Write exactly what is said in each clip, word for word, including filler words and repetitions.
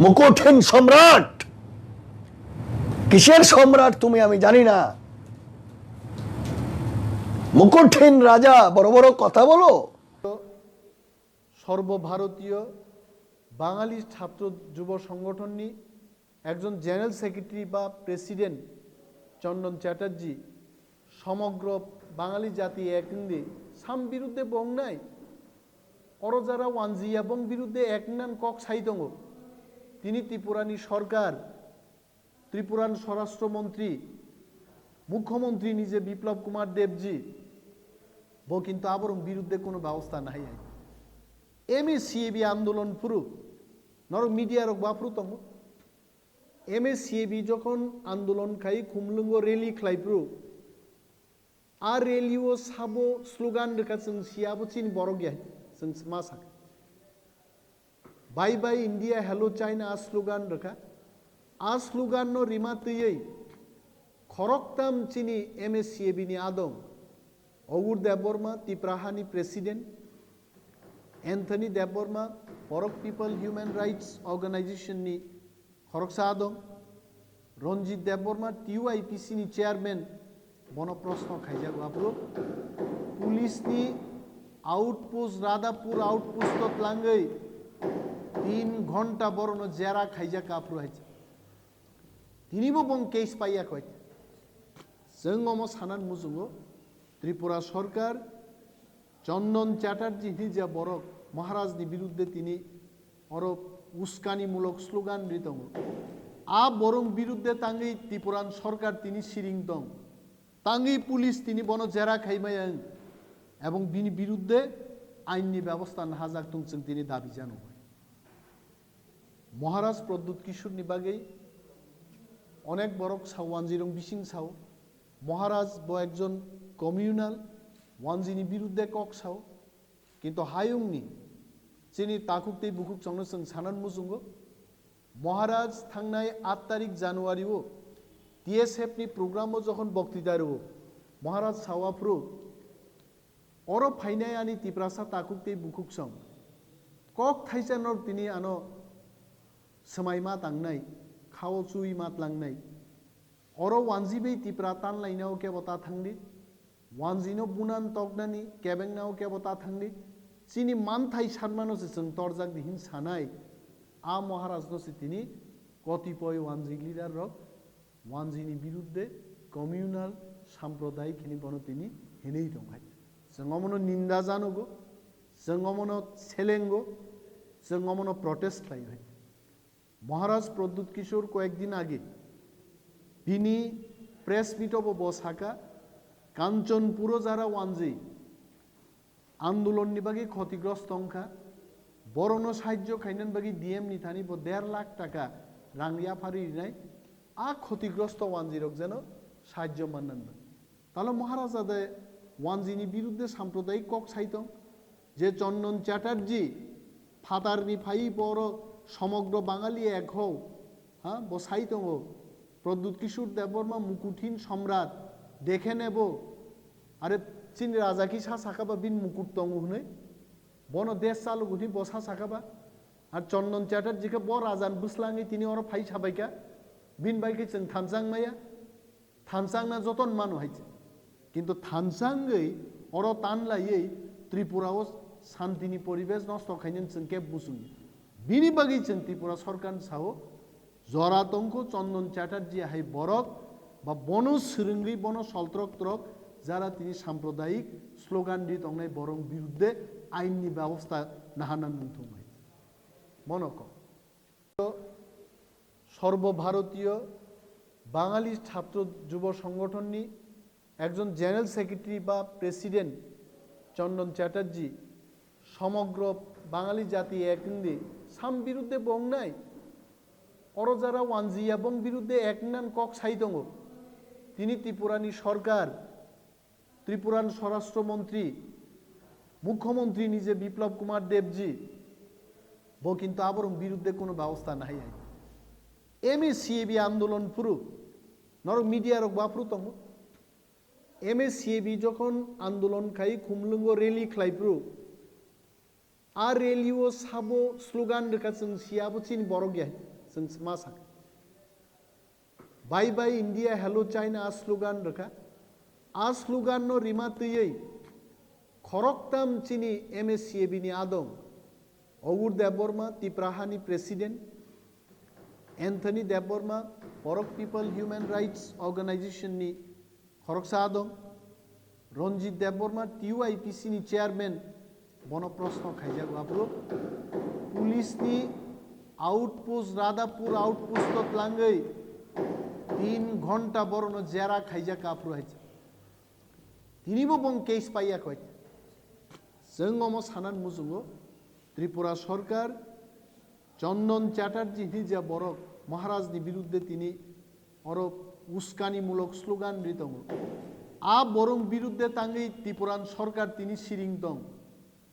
মুকুটহীন সম্রাট। কিসের সম্রাট তুমি আমি জানি না। মুকুটহীন রাজা বড় বড় কথা বলো। সর্বভারতীয় বাঙালি ছাত্র যুব সংগঠননি একজন জেনারেল সেক্রেটারি বা প্রেসিডেন্ট চন্দন চ্যাটার্জি সমগ্র বাঙালি জাতি একদিন সাম বিরুদ্ধে বংনাই, oro jara wanjiya bong birudde ek nan kok sai tongo. Tini Tripurani sorkar, Tripuran Swarashtra Montri, Mukhyamantri ni je Biplab Kumar Debji, bo kintu aborong birudde kono bebosta nai hai. M A C A B andolon phuru, norok media rok ba phuru tongo. M A C A B jokhon andolon khai, Khumlwngo rally khlai phuru, a rally o sabo slogan rwkha, chwng siya bo chini borok ya, chwng ma sakha. Bye bye India, hello China, a slogan rwkha. A slogan no rima twiwi khoroktam chini M A C A B ni adong, Ogur Debbarma, Tipra hani president, Anthony Debbarma, Borok People Human Rights Organization ni khoroksa adong, Ranjit Debbarma, T Y P C ni chairman, bono proshno khaijago aphuru. Police ni outpost, Radhapur outpost o tlangwi tin ghonta borono jera khaijak aphuru hai. Tinibo bong case paiya khoi. Chwng omo sanan muchungo, Tripura sorkar Chandan Chatterjee hinwi je borok Maharaj ni birudde tini oro uskanimulok slogan ri tongo. A borok birudde tangwi Tripuran sorkar tini siring tong. Tangwi police tini bono jera khaimaya wng. Ebong bini birudde ain ni bebosta nahajak tong chwng tini dabi jano. Maharaj Pradyut Kishore ni bagwi onek borok sao, wanjirok bising sao, Maharaj bo ekjon communal, wanjini birudde kok sao, kintu hayungni chini takhuk tei bukhuk chongno chwng sanan muchungo. Maharaj thangnai aat tarik January o T S F ni program o jokhon boktita rwo, Maharaj sao aphuru, oro phainai ani Tiprasa takhuk tei bukhuk song. Kok thaisa no tini ano swmai ma tangnai, khao chui ma tlangnai. Oro wanji bai Tipra tan lainao kebo ta thangdi. Wanji no bunan toknani kebengna o kebo ta thangdi. Chini manthai sanmano se chwng torjak di hin sanai. A Maharaj no se tini kotipoi wanji leader rok wanjini birudde communal sampradayik hini bono tini hinwi tongkhai. Chwng omono ninda janogo, chwng omono selengo, chwng omono protest khlai hai. Maharaj Pradyut Kishore koyekdin age bini press meet o bo, bo saka, Kanchanpuro jara wanji andolon ni bagwi khotigrosto wngkha, borokno sahajjo khainani bagwi D M ni thani bo der lakh taka rang yaphari rinai, a khotigrosto wanjirok jeno sahajjo mannani bagwi. Talo Maharaja de wanjini birudde sampradayik kok sai tong, je Chandan Chatterjee phatarni phai boro somogro Bangali ek hou, ha, bo sai tongo, Pradyut Kishore Debbarma mukuthin somrat, dekhe nebo, are chini raja ki sa sakha ba bin mukut tongo hwnwi, bono desh chalugo hwnwi bo sa sakha ba, ar Chandan Chatterjee khe bo rajan bwslangwi tini oro phai sabaikha, bin bai khe chwng thanchang maya. Thanchangna joton mano hai se. Kintu thanchangwi oro tan laiwi Tripura o santini poribesh nosto khainani chwng kebo muchungya. Bini bagwi chwng Tripura sorkarni sao jora tongkho Chandan Chatterjee hai borok ba bono swrwngwi bono soltrok trok jara tini sampradayik slogan ri tongnai borok birudde ainni bebosta nahana nungthung hai. Mono kok. সর্বভারতীয় বাঙালি ছাত্র যুব সংগঠননি একজন general secretary বা প্রেসিডেন্ট চন্দন চ্যাটার্জি সমগ্র বাঙালি জাতি একদিন সাম বিরুদ্ধে বংনাই অরজারা ওয়ানজিয়া বং বিরুদ্ধে এক নান কক সাই দঙ্গ। তিনি ত্রিপুরানি সরকার ত্রিপুরান স্বরাষ্ট্রমন্ত্রী, মুখ্যমন্ত্রী নিজে বিপ্লব কুমার দেবজি, bo kintu aborok birudde kono bebosta nahai hai. M A C A B andolon phuru, norok media rok ba phuru tongo. M A C A B jokhon andolon khai Khumlwngo rally khlai phuru, A rally o sabo slogan rwkha, chwng siya abo chini borok ya, chwng ma sakha. Bye bye India, hello China, a slogan rwkha. A slogan no rima twiwi khoroktam chini M S C A B ni adong, Ogur Debbarma, Tipra Hani president, Anthony Debbarma, Borok People Human Rights Organization ni khoroksa adong, Ranjit Debbarma, T U I P C ni chairman, bono proshno khaijago aphuru. Police ni outpost, Radhapur outpost o tlangwi tin ghonta borokno jera khaijak aphuru hai. Tinibo bong case paiya khoi. Chwng omo sanan muchungo Tripura sorkar Chandan Chatterjee hinwi je borok Maharaj ni birudde tini oro uskanimulok slogan ri tongo. A borok birudde tangwi Tipuran sorkar tini siring tong.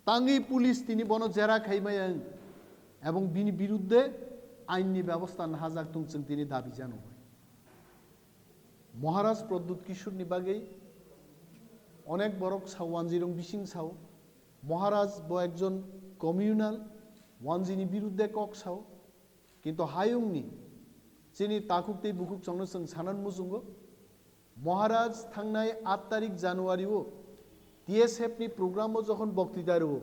Tangwi police tini bono jera khaimaya wng. Ebong bini birudde ain ni bebosta nahajak tong chwng tini dabi jano. Maharaj Pradyut Kishore ni bagwi onek borok sao, wanjirok bising sao, Maharaj bo ekjon communal, wanjini birudde kok sao, kintu hayungni chini takhuk tei bukhuk chongno chwng sanan muchungo. Maharaj thangnai aat tarik January o T S F ni program o jokhon boktwita rwo,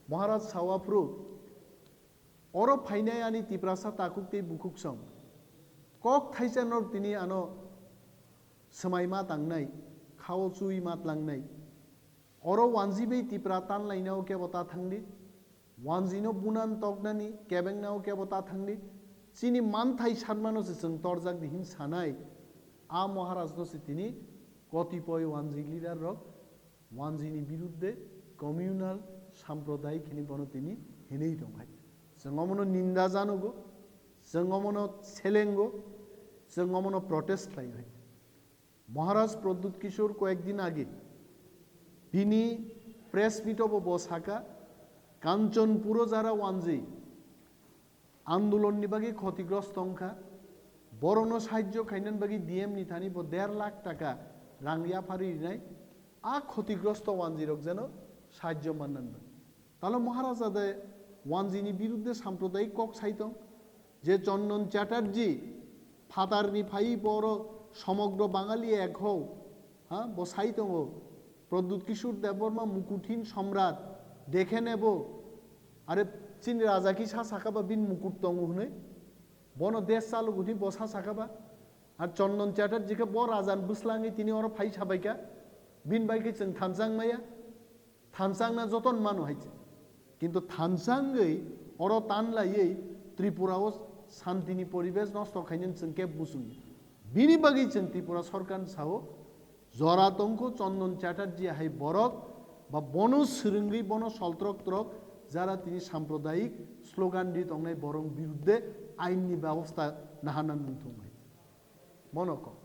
Maharaj sao aphuru, oro phainai ani Tiprasa takhuk tei bukhuk song kok thaisa norok tini ano swmai ma tangnai, khao chui ma tlangnai. Oro wanji bai Tipra tan lainao kebo ta thangdi, wanjino bunan toknani kebengna o kebo ta thangdi, chini manthai sanmano se chwng torjak di hin sanai, a Maharaj no se tini kotipoi wanji leader rok wanjini birudde communal sampradayik hini bono tini hinwi tong hai. Chwng omono ninda janogo, chwng omono selengo, chwng omono protest khlai hai. Maharaj Pradyut Kishore koyek din age bini press meet o bo bo saka, Kanchanpur o jara wanji andolon ni bagwi khotigrosto wngkha, borokno sahajjo khainani bagwi D M ni thani bo der lakh taka rang yapharwi rinai, a khotigrosto wanjirok jeno sahajjo mannani bagwi. Talo Maharaja de wanjini birudde sampradayik kok sai tong, je Chandan Chatterjee phatarni phai boro somogro Bangali ek ho, ha, bo sai tongo, Pradyut Kishore Debbarma mukuthin somrat, dekhe nebo, are chini raja ki sa sakaba bin mukut tongo hwnwi, bono desh chalo hwnwi bo sa sakaba, ar Chandan Chatterjee khe bo rajan bwslangwi tini oro phai sabaika, bin bai khe chwng thansa wngmaya. Thansa wngna joton mano hai se. Kintu thansa wngwi oro tan laiwi Tripura o santini poribesh nosto khainani chwng khe buchung ya. Bini bagwi chwng Tripura sorkar ni sao jora tongkho Chandan Chatterjee hai borok ba bono swrwngwi bono soltrok trok jara tini sampradayik slogan ri tongnai borok birudde ain ni bebosta naharna nung thung hai. Bono kok.